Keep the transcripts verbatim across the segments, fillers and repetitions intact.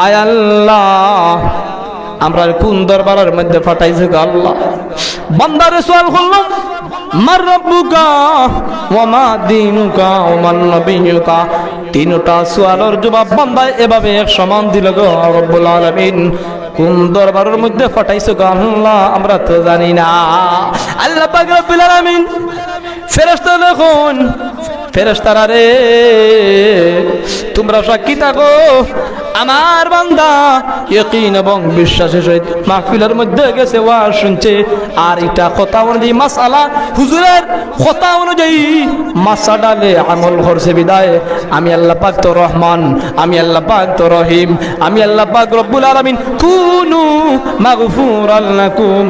আয় আল্লাহ, আমরারে কুন দরবারর মধ্যে পাঠাইছো গো আল্লাহ? বান্দারে সওয়াল করলাম, মান রাব্বুকা ওয়া মা দীনুকা ওয়া মান নাবিয়্যুকা। তিনটা সওয়ালর জবাব বান্দায় এভাবে এক সমান দিল গো রব্বুল আলামিন। কুন দরবারর মধ্যে পাঠাইছো গো আল্লাহ, আমরা তো জানি না। আল্লাহ পাক রব্বুল আলামিন ফেরেশতারে কইন, ফেরেশতারা রে, তুমরা সাক্ষী থাকো, আমার বান্দা ইয়াকিন এবং বিশ্বাসের সহিত মাহফিলর মধ্যে গেছে, ওয়াজ শুনছে, আর ইটা কথা অনুযায়ী মাসআলা, হুজুরের কথা অনুযায়ী মাসআলায় আমল করছে বিধায় আমি আল্লাহ পাক তো রহমান, আমি আল্লাহ পাক তো রহিম, আমি আল্লাহ পাক রব্বুল আলামিন কুনু মাগফুরান লাকুম।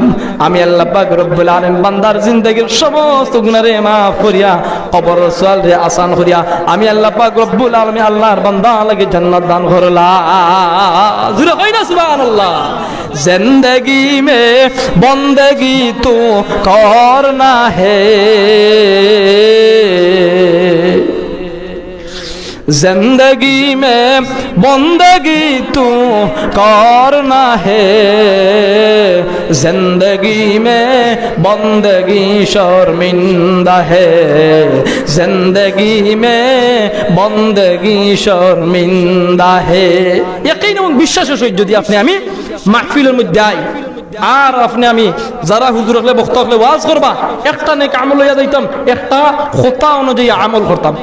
আমি আল্লাহ পাক রব্বুল আলামিন বান্দার জিন্দেগির সমস্ত গুনারে মাফ করিয়া, কবরর সওয়ালরে আসান করিয়া, আমি আল্লাহ পাক রব্বুল আলামিন আল্লাহর বান্দা লাগি জান্নাত দান করলা। জোরে কই না সুবহানাল্লাহ। জিন্দেগি মে বন্দেগি তু করনা হে, زندگی میں بندگی تو کرنا ہے، زندگی میں بندگی شرمندہ ہے، زندگی میں بندگی شرمندہ ہے۔ ইয়াকিন এবং বিশ্বাসের সহিত যদি আপনি আমি মাহফিলর মধ্যে আই, আর আপনে আমি যারা হুজুর অকলে, বক্তা অকলে ওয়াজ করবা, একটা নেক আমল লইয়া যাইতাম, একটা কথা অনুযায়ী আমল করতাম।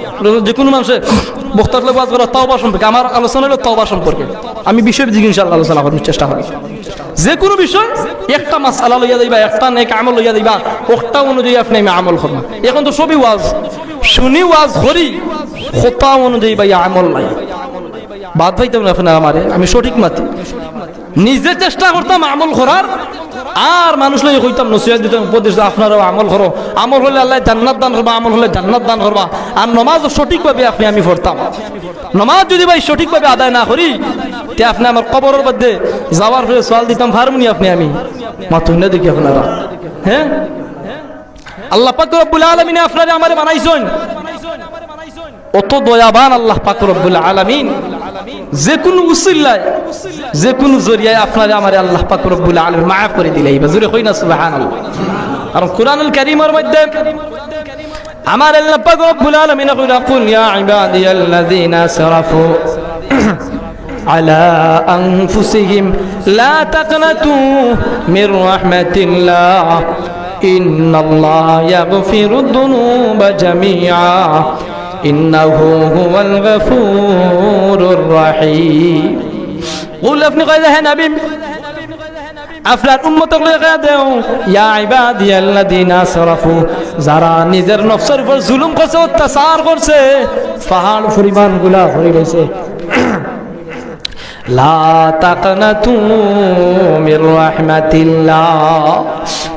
যেকুনু মানষে বক্তা অকলে ওয়াজ করা তওবা সম্পর্কে, আমার আলোচনা অইলো তওবা সম্পর্কে। আমি বিষয় ভিত্তিক ইনশাআল্লাহ আলোচনা করার চেষ্টা করমু। যেকুনু বিষয় একটা মাসআলা লইয়া যাইবা, একটা নেক আমল লইয়া যাইবা, অকটা অনুযায়ী আপনে আমি আমল করমু। এখন তো সবই ওয়াজ, শুনি ওয়াজ করি, কথা অনুযায়ী ভাই আমল নাই। বাদ পাইতাম না আপনারা আমারে, আমি সঠিক মাতি। নিজে চেষ্টা করতাম আমল করার, আর মানুষ লইয়া কইতাম, নসিহত দিতাম, উপদেশ দিতাম, আপনারাও আমল করো, আমল করলে আল্লায় জান্নাত দান করবা, আমল করলে জান্নাত দান করবা। আর নমাজ সঠিকভাবে আপনে আমি পড়তাম। নমাজ যদি ভাই সঠিকভাবে আদায় না করি, তে আপনে আমার কবরর মধ্যে যাওয়ার পরে সওয়াল দিতাম পারমুনি আপনে আমি? মাতুন না দেখি আপনারা, হ্যাঁ? আল্লাহ পাক রব্বুল আলামিনে আপনারে আমারে বানাইছইন। অত দয়াবান আল্লাহ পাক রব্বুল আলামিন যেকুনু উসিলায়, যেকুনু জরিয়ায় আপনারে আমারে আল্লাহ পাক রব্বুল আলামিন মাফ করি দিলাইবা। জোরে কই না সুবহানাল্লাহ। আর কোরআনুল কারীমর মধ্যে আমার আল্লাহ পাক রব্বুল আলামিন কইরা, قل يا عبادي الذين أسرفوا على أنفسهم لا تقنطوا من رحمة الله إن الله يغفر الذنوب جميعا إنه هو الغفور الرحيم। قل, আপনে কইরা, হে নবী, আপনার উম্মত অকলরে কইয়া দেও, يا عبادي الذين أسرفوا, যারা নিজের নফসর উপর জুলুম করছে, অত্যাচার করছে, পাহাড় পরিমাণ গুনা করি লাইছে, لا تقنطوا من رحمة الله।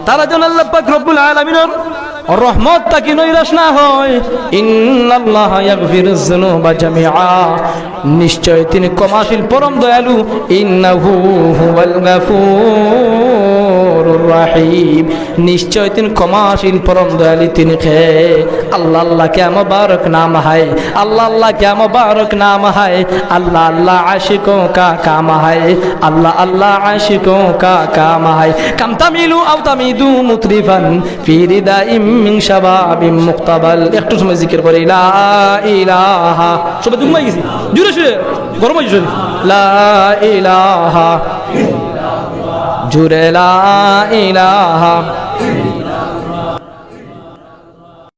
তারা যেন আল্লাহ পাক রব্বুল আলামিনর রহমত থাকি নৈরাশ না হয়। إن الله يغفر الذنوب جميعا, নিশ্চয় তিনি ক্ষমাশীল পরম দয়ালু। إنه هو الغفور الرحيم, নিশ্চয় তিনি ক্ষমাশীল পরম দয়ালু। তিনি কে? اللہ اللہ کیا مبارک نام ہے، اللہ اللہ کیا مبارک نام ہے، اللہ اللہ عاشقوں کا کام ہے، اللہ اللہ عاشقوں کا کام ہے۔ كم تميل أو تميد مترفا في رداء من شباب مقتبل। একটু সময় জিকির করি, لا إله। সবাই তো ঘুমাই গেছি, জোরে সোরে, গরম অইছে শরীর। لا إله, জোরে لا إله।